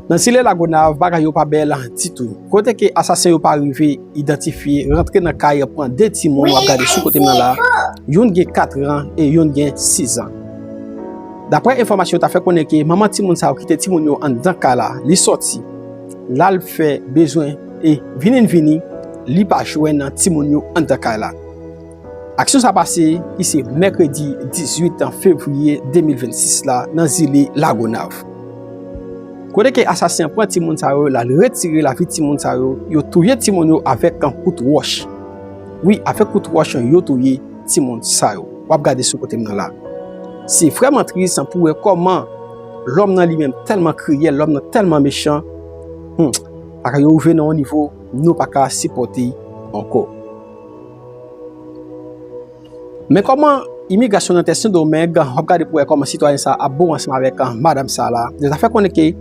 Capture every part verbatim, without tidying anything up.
Nan zile Lagonav, bagay yo pa bèl ditou. Kote ke asasen yo pa rive idantifye, rantre nan kay, pran de timoun, w ap gade sou kote m nan la, youn gen kat an e youn gen sis an. Daprè enfòmasyon yo ta fè konnen ke manman timoun sa yo kite timoun yo anndan kay la, li sòti, l al fè bezwen e vini vini, li pa jwenn timoun yo anndan kay la. Aksyon sa pase ki se mèkredi dizuit fevriye de mil vennsis la nan zile Lagonav. Kote ke asasen an pran timoun sa yo, l al retire lavi timoun sa yo, yo touye timoun yo avèk kout wòch. Wi, avèk kout wòch yo touye timoun sa yo. W ap gade sou kote m nan la. Se vrèman tris pou wè kòman lòm nan li menm tèlman kriyèl, lòm nan tèlman mechan. Hmm. Bagay yo rive nan yon nivo nou pa ka sipòte ankò. Men kòman imigrasyon nan tè Sendomeng, w ap gade pou wè kòman sitwayen sa ap bon ansanm avèk, ah, madanm sa la. Yo ta fè konnen ke,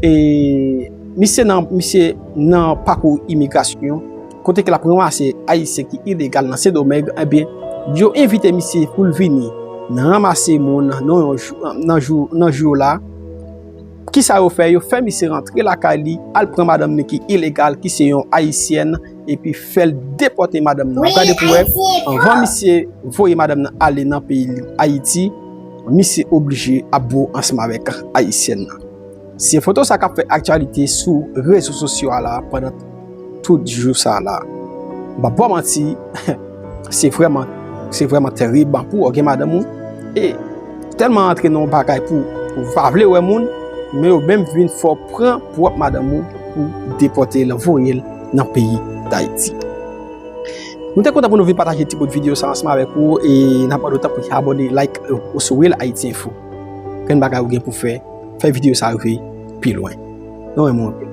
e, misye nan, misye nan pakou imigrasyon, kote ke l ap ranmase Ayisyen ki ilegal nan Sendomeng, ebyen, yo envite misye pou l vini nan ranmase moun nan yon jou, nan jou, nan jou la. Kisa yo fè? Yo fè misye rantre lakay li, al pran madanm li ki ilegal, ki se yon Ayisyèn, epi fè l depòte madanm nan. W ap gade pou wè, anvan misye voye madanm nan ale nan peyi li, Ayiti, misye oblije ap bo ansanm avèk Ayisyèn nan. Se foto sa k ap fè aktyalite sou rezo sosyo a la pandan tout jou sa la. M p ap ba w manti, se vrèman, se vrèman terib pou w gen madanm ou. E tèlman antre nan yon bagay pou, pou w pa vle wè moun, men yo menm vin fè w pran pwòp madanm ou pou depòte l, voye l nan peyi Dayiti. Nou te kontan pou nou vin pataje ti bout videyo sa ansanm avèk ou e n ap mande w tanpri abòne, like, e, oswa Real Haiti Info. Grenn bagay ou gen pou fè, fè videyo sa rive pi lwen. Nou renmen w anpil.